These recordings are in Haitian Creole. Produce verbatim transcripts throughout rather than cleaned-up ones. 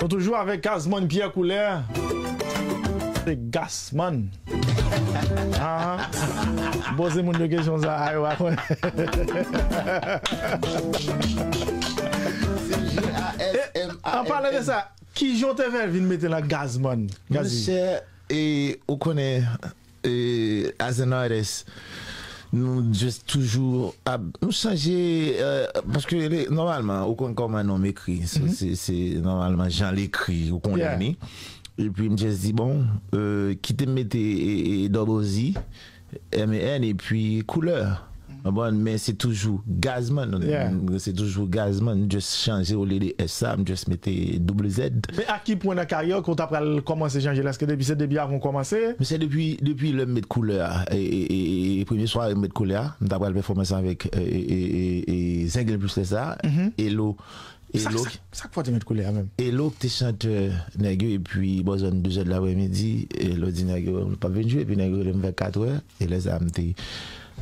Nou toujou avèk Gazman Pierre Couleur. Se Gasman. Ah, poze moun yo kesyon sa a, yo pa konnen. Se G A S M A N N. An palan de sa, kijan w te fè vin mete nan Gazman, Gazi? Monchè, e, ou konnen, e, as an artist, nou just toujou ap, nou chanje, euh, paske le, nòmalman, ou konn kòman non m ekri. So, se, se nòmalman jan l ekri, ou konnen li. Epi m just di, bon, euh, kite m mete, e, e, double Z, M A N, epi Couleur. Konprann? Men se toujou Gazman. Se toujou Gazman. M just chanje olye de S sa, m just mete double Z. Men a ki pwen nan karyè ke w ta pral kòmanse chanje l? Èske depi se depi avan w kòmanse? Men se depi, depi lè m met Couleur a. E, e, e, e, premye sware m met Couleur a, m ta pral pèfòme ansanm avèk, e, e, e, e, e, Zenglen plis lè sa, Elo. Sa, Elo sa, ki sa k fè w te met Couleur a menm? Elo ki te chantè nèg yo, epi bò zòn de zè de lapremidi, Elo di nèg yo, "Nou p ap vin jwe," epi nèg yo rele m vè katrè, e lè sa a m te,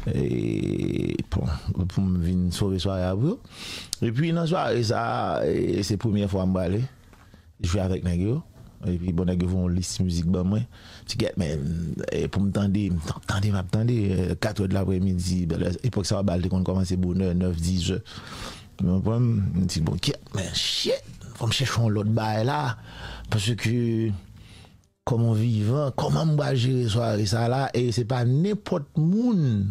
e, bon, pou m vin sove sware a pou yo. Epi nan sware sa a, e, se premyè fwa m prale jwe avèk nèg yo. Epi, bon, nèg yo voye yon lis mizik ban mwen. M di, "Gèt, men, e, pou m tande, m t ap tande, m ap tande, e, katrè de lapremidi, ben, lè, epòk sa yo, bal te konn kòmanse bonè, nèf, dizè." Ou konprann? M di, "Bon, gèt, men, shit, fò m chèche yon lòt bagay la." Paske, kòman vivan, kòman m pral jere sware sa la, e se pa nenpòt moun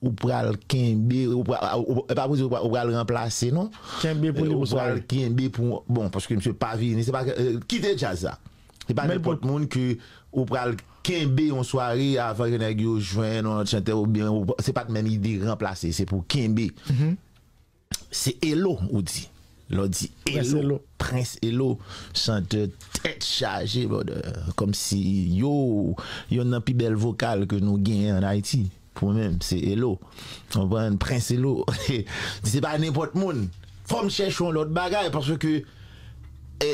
ou pral kenbe, ou pral, ou, e pa pou di ou pral, ou pral ranplase, non. Kenbe pou li pou sware. Ou pral kenbe pou, bon, paske misye pa vini, se pa, e, kite djaz la. Se pa nenpòt moun ke ou pral kenbe yon sware avan ke nèg yo jwenn yon lòt chantè oubyen ou, se pa t menm ide ranplase, se pou kenbe. Se Elo, ou di. Lè w di Elo, Prens Elo, chantè tèt chaje, brother. Kòmsi, yo, yonn nan pi bèl vokal ke nou genyen ann Ayiti. Pou mwen menm, se Elo. Konprann? Prens Elo. Di se pa nenpòt moun. Fò m chèche yon lòt bagay, paske, e,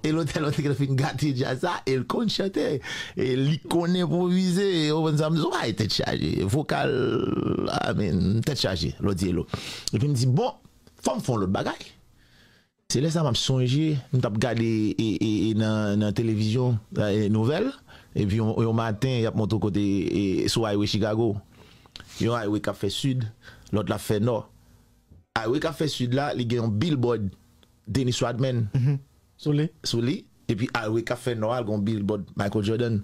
Elo tèlman te fin gate djaz sa, e l konn chante, e li konn enpwovize, ou konprann sa m di w, ay, tèt chaje, vokal, I mean, tèt chaje, lè w di Elo. Epi m di, bon, fò m fè yon lòt bagay. Se lè sa m ap sonje, m t ap gade, e, e, e, nan, nan televizyon, e, nouvèl, epi yon, yon maten, y ap montre w kote, e, sou highway Chicago. Yon highway k ap fè sid, lòt la ap fè nò. Highway k ap fè sid la, li gen yon billboard Dennis Rodman sou li. Sou li. Epi highway k ap fè nò a, l gen yon billboard Michael Jordan.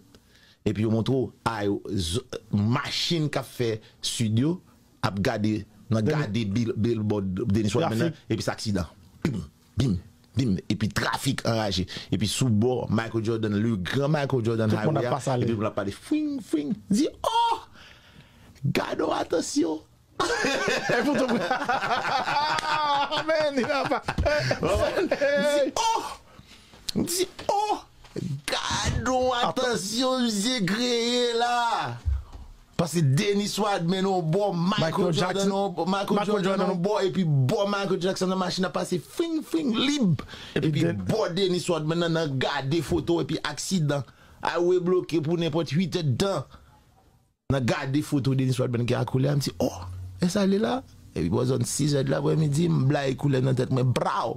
Epi yo montre w, ay, z-, machin k ap fè sid yo ap gade, nan gade bil-, billboard Dennis Rodman nan, epi se aksidan. Bim, bim, bim. Epi trafik anraje. Epi sou bò Michael Jordan, le grand Michael Jordan highway a, epi moun ap pale fwing, fwing. Di, oh! Gade yon atansyon! E poutan, men, li pa. M di, oh! M di, oh! Gade yon atansyon misye kreye la! Pase Dennis Rodman yon bò, Michael Jordan yon bò, Michael Jordan yon bò, epi bò Michael Jackson nan machin ap pase fing, fing, lib. Epi bò Dennis Rodman nan, nan gade foto, epi aksidan. Highway bloke pou nenpòt uit èdtan. Nan gade foto Dennis Rodman ki a koulè a, m di, oh, e sa li la? Epi bò zòn sis è de lapremidi, m blayi koulè nan tèt mwen, braw!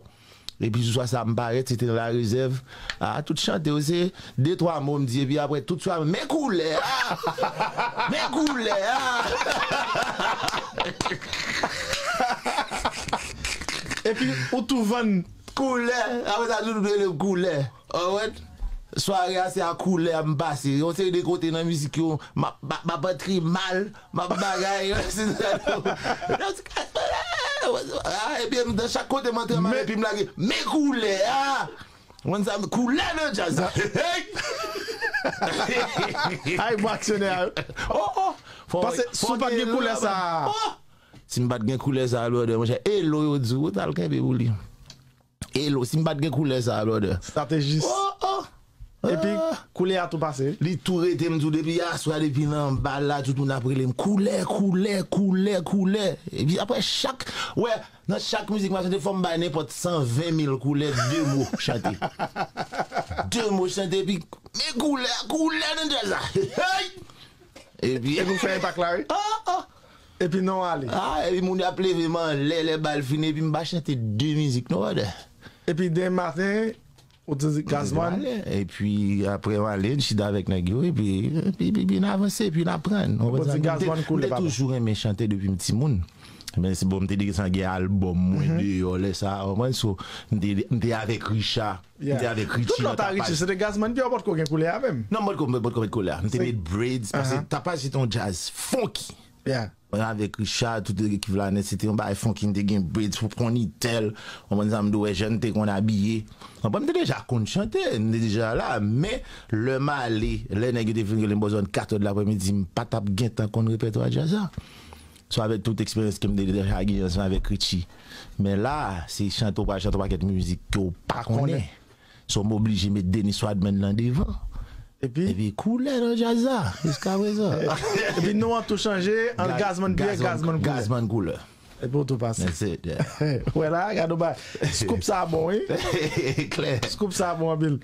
Epi sou swa sa, m parèt, se te nan larezèv. A, tout chante yo, se de twa mo m di, epi apre, tout swa, men koulè a! Men koulè a! Epi, ou tou vann. Koulè! Apre sa, tout moun rele m koulè. Ou konprann? Sware a, se a koulè a m pase. Yon seri de kote nan mizik yo, m ap, m ap, m ap antre mal, m ap bagay. Se sa yo. Ah, ebyen, nan chak kote m antre mal, epi m lage, men koulè a! Ou konn sa, koulè nan djaz la. Hey! Ay, bon aksyonè a. Oh, oh! Paske si w pa t gen koulè sa a. Oh! Si m pa t gen koulè sa a, brother, monchè, Elo yo di w, ou t al kenbe pou li. Elo, si m pa t gen koulè sa a, brother. Sa te jis. Oh, oh. Epi, koulè a tou pase. Li tou rete, m di w, depi aswè, depi nan bal la, tout moun ap rele m, koulè, koulè, koulè, koulè. Epi apre chak, wè, nan chak mizik m ap chante, fò m bay nenpòt san ven mil koulè, de mo chante. De mo chante, epi, men koulè, koulè nan djaz la. Hey! Epi, epi w fè enpak la, wi. Ah, ah. Epi non ale. Ah, epi moun yo ap leve m anlè, lè bal fini, epi m pa chante de mizik, non, brother. Epi demen maten, Ou di Gazman? Epi apre m ale, m chita avèk nèg yo, epi epi epi n avanse, epi n aprann. Ou konprann sa? M te toujou renmen chante depi m timoun. Men se bon, m te desann gen albòm mwen deyò lè sa a, ou konprann? So, m te, m te avèk Richard, m te avèk Richie nan tapaj. Tout lòt a Richie, se te Gazman, pi w potko gen koulè a menm. Non, m potko, m potko met koulè a. M te met braids, paske tapaj se te yon djaz funky. Mwen avèk Richard, tout ekip la nèt, se te yon bagay funky, m te gen braids pou ponytèl, ou konprann sa, m te wè jan n te konn abiye. Ou konprann, m te deja konn chante, m te deja la, men lè m ale, lè nèg yo te fin rele m bò zòn kat è de lapremidi, m pa t ap gentan konn repètwa djaz la. So avèk tout eksperyans ke m te deja gen ansanm avèk Richie. Men la, se chante w pral chante yon pakèt mizik ke w pa konnen. So m oblije met Dennis Rodman nan devan. Epi? Epi koulè nan djaz la, jiska prezan. Epi non an tou chanje, an Gazman byen, Gazman koulè. Gazman koulè. Epi w tou pase. That's it, yeah. Wè la, gade w ba. Scoop sa bon, wi. Klè. Scoop sa bon anpil.